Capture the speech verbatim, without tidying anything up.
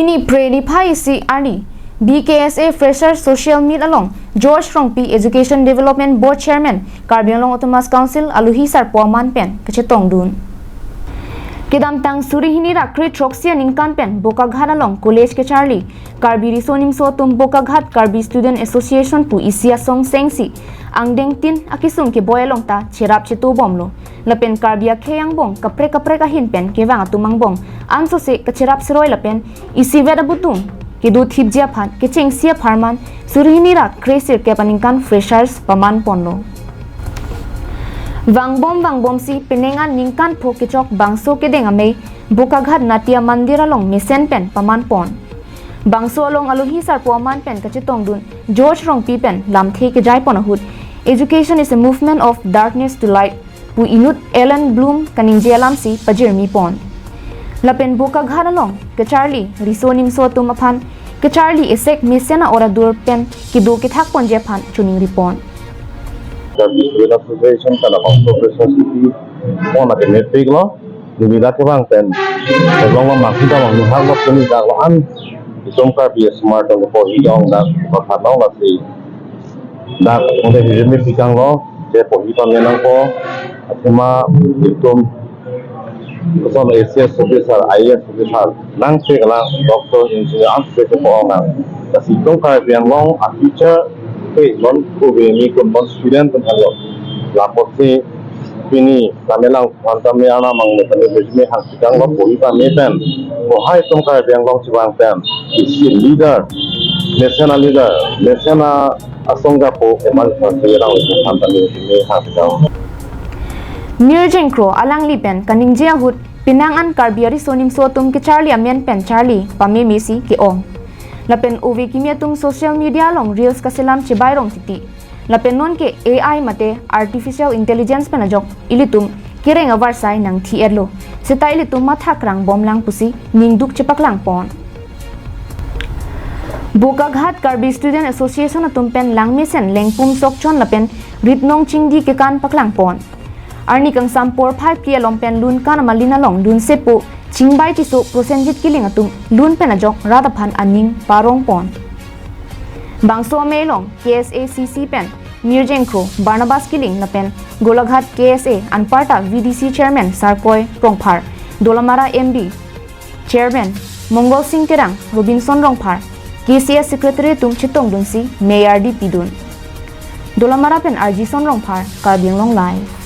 Pini Phre niphai isi arni B K S A Fresher Social Meet along George Rongpi, Education Development Board Chairman, Karbi Anglong Autonomous Council, alohi sarpo aman pen kachetongdun. Kedamtang suri hini ra kre throksi aningkan pen Bokaghat along college kecharli Karbi Riso Nimso atum Bokaghat Karbi Student Association pu isi asong sengsi angdeng tin akesung keboi along ta cherap chetobomlo. Lapen Karbi akhei angbong kaprek kaprek ahin pen kevang atum angbong ansose kacherap seroi lapen isivet abutum kedo thipji aphan kechengsi apharman suri hini ra kre sirkep aningkan freshers paman ponlo. Vangbom vangbomsi penang an ningkan pho kechok bangso kedeng amei Bokaghat Natya Mandir along mesen pen paman pon. Bangso along alohi sarpo aman pen kachetongdun George Rongpi pen lamthe kejai pon ahut, "Education is a movement of darkness to light," pu inut Ellen Bloom kaningje alamsi pajirmi pon. Lapen Bokaghat along kecharli Riso Nimso atum aphan kecharli esek mesen a-or adur pen kedo kethak ponji aphan choningri pon. Karbi Student Association pen abangso freshers meet pon akemepiklo. Neli dak kevang pen, elong lo mangki dam ang nuhak lo kuni dak lo an itum Karbi asomar atum kepohi ong dak Bokaghat along lasi dak ongde hijimi pikanglo, je pohi pame nangpo, athema itum koson A C S officer, I A S officer, nangche kalang doctor, engineer, ansose kepo ong nang. Lasi itum Karbi Anglong a-future ke non kove mi kun non student kun halo. Lapotsi pini Tamelang Phan tame arnam mang metame bejme hang sikang lo pohi pame pen. Mohai itum Karbi Anglong chevang pen isi leader, mesen a-leader, mesen a-asong gapo eman phan tame lang lo phan tame bejme hang sikang. Mirjeng Kro alangli pen kaningje ahut penang an Karbi ariso nimso atum kecharli amen pen charli pamemesi ke-ong. Lapen ove kimi atum social media along reels kaselam chebai rong titi. Lapen nonke A I mate artificial intelligence pen ajok ilitum kereng avarsai nangthi-etlo. Seta ilitum matha krang bomlang pusi ningduk chepaklang pon. Bokaghat Karbi Student Association atum pen langmesen lengpum sokchon lapen ritnong chingdi kekan paklang pon. Arni kangsam porphai phli along pen lun kan amalin along lun sepo chingbai chiso Prosenjit Killing atum lun pen ajok rat aphan aning parong pon. Bangso amei along K S A C C pen Mirjeng Kro, Barnabas Killing lapen Golaghat K S A anparta V D C Chairman Sarkoi Rongphar, Dolamara M B Chairman Mongol Sing Terang, Robinson Rongphar, K C S Secretary atum chetongdunsi mei ardi pidun. Dolamara pen Arjison Rongphar, Karbi Anglong Live.